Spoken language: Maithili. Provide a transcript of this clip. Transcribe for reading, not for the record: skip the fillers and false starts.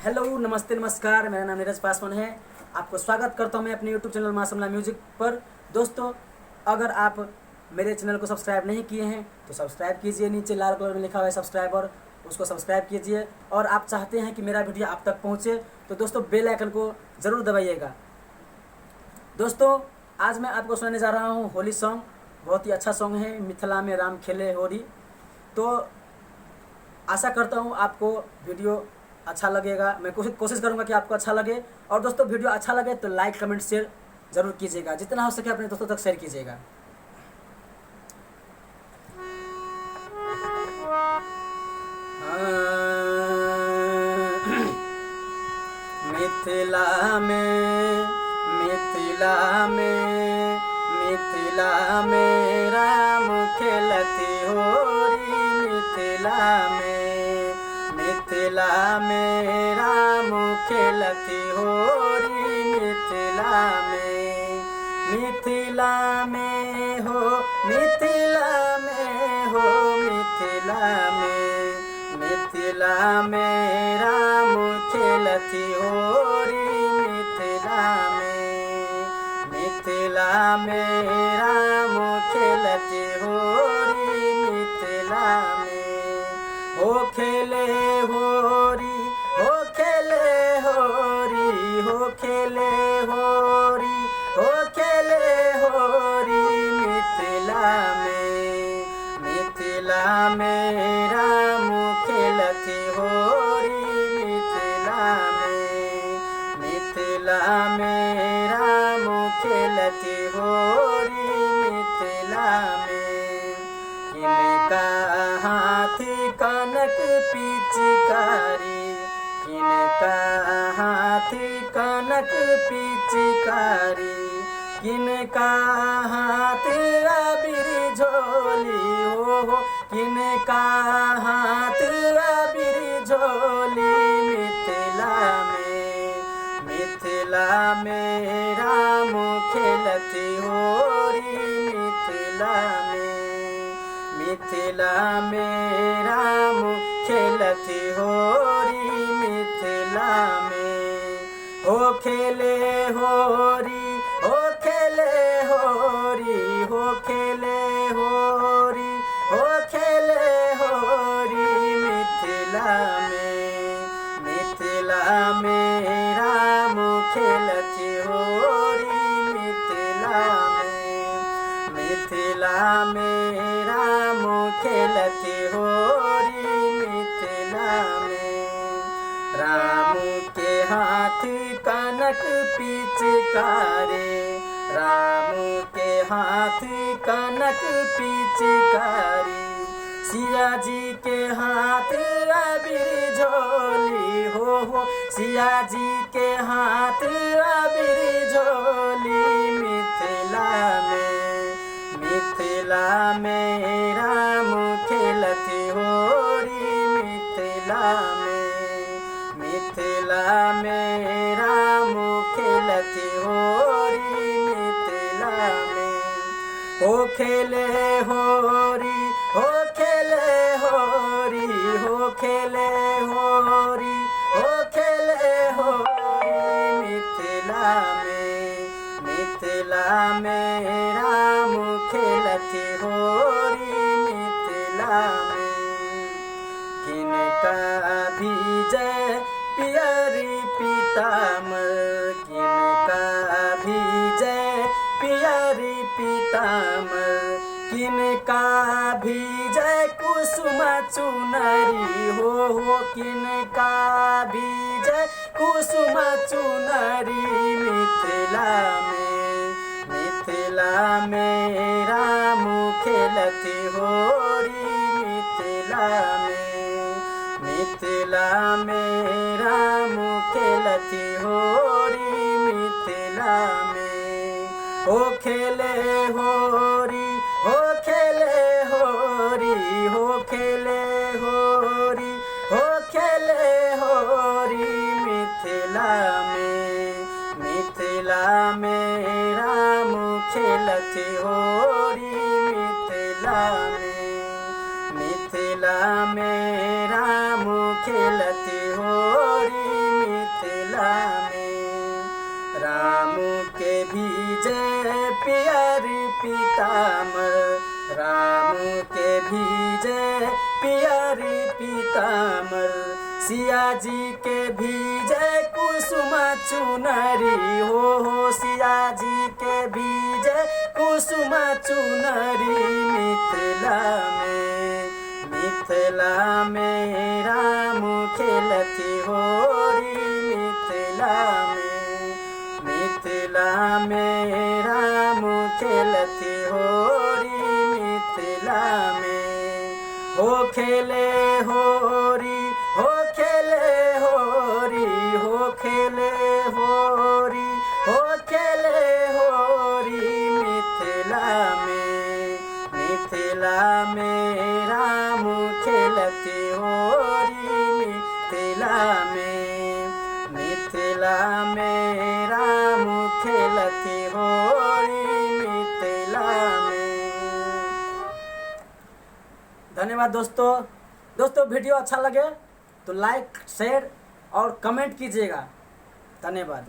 हेलो नमस्ते नमस्कार, मेरा नाम नीरज पासवान है। आपको स्वागत करता हूं मैं अपने यूट्यूब चैनल माँ समला म्यूजिक पर। दोस्तों, अगर आप मेरे चैनल को सब्सक्राइब नहीं किए हैं तो सब्सक्राइब कीजिए। नीचे लाल कलर में लिखा हुआ है सब्सक्राइबर, उसको सब्सक्राइब कीजिए। और आप चाहते हैं कि मेरा वीडियो आप तक पहुँचे तो दोस्तों बेल आइकन को ज़रूर दबाइएगा। दोस्तों, आज मैं आपको सुनाने जा रहा हूँ होली सॉन्ग। बहुत ही अच्छा सॉन्ग है, मिथिला में राम खेले होली। तो आशा करता हूँ आपको वीडियो अच्छा लगेगा। मैं कोशिश करूँगा कि आपको अच्छा लगे। और दोस्तों, वीडियो अच्छा लगे तो लाइक कमेंट शेयर ज़रूर कीजिएगा। जितना हो सके अपने दोस्तों तक शेयर कीजिएगा। मिथिला में, मिथिला में, मिथिला में राम खेलती होरी। मिथिला में, मिथिला में राम खेलती होरी। मिथिला में, मिथिला में हो, मिथिला में हो, मिथिला में, मिथिला में राम खेलती होरी। मिथिला में, मिथिला में राम खेलती होरी। मिथिला में हो खेले होरी, हो खेले होरी, हो खेले होरी, हो खेले होरी। मिथिला में, मिथिला में राम खेलती होरी। मिथिला में, मिथिला में राम खेलती होरी। मिथिला में किनका हाथ कनक पिचकारी, किनका हाथ कनक पिचकारी, किनका हाथ अबीर झोली हो, किनका हाथ अबीर झोली। मिथिला में, मिथिला में राम खेलती होरी। मिथिला में, मिथिला में राम खेलती होरी। मिथिला में हो खेले होरी, हो खेले होरी, हो खेले होरी, हो खेले होरी। मिथिला में, मिथिला में राम खेलती होरी। मिथिला में, मिथिला में राम खेलती होरी। मिथिला में राम के हाथ कनक पिचकारे, राम के हाथ कनक पिचकारी, सिया जी के हाथ अबीर झोली हो, सिया जी के हाथ अबीर झोली। मिथिला में, मिथिला में राम खेलती होरी। मिथिला में, मिथिला में राम खेलती होरी। मिथिला में हो खेले होरी, हो खेले होरी, हो खेले होरी, हो खेले होरी। मिथिला में, मिथिला में राम खेलती होरी। मिथिला में किनका भीजय पियरी पीताम्बर, किनका भीजय पियरी पीताम्बर, किनका भीजय कुसुम चुनरी हो, किनका भीजय कुसुम चुनरी। मिथिला में, मिथिला में राम खेलती होरी। मिथिला में, मिथिला में राम खेलती होरी। मिथिला में हो खेले होरी, हो खेले होरी, हो खेले होरी, हो खेले होरी। मिथिला में, मिथिला में राम खेलती होरी। मिथिला में, मिथिला में राम खेलती होरी। सिया जी के भीजे कुसुम चुनरी हो सिया जी के भीजे कुसुम चुनरी मिथिला में, मिथिला में राम खेलती होरी मिथिला में, मिथिला में राम खेलती होरी मिथिला में। हो खेले होरी, हो खेले होरी, हो खेले होरी, हो खेले होरी मिथिला में, मिथिला में राम खेलती होरी मिथिला में, मिथिला में राम खेलती होरी मिथिला में। धन्यवाद दोस्तों। दोस्तों वीडियो अच्छा लगे तो लाइक, शेयर और कमेंट कीजिएगा। धन्यवाद।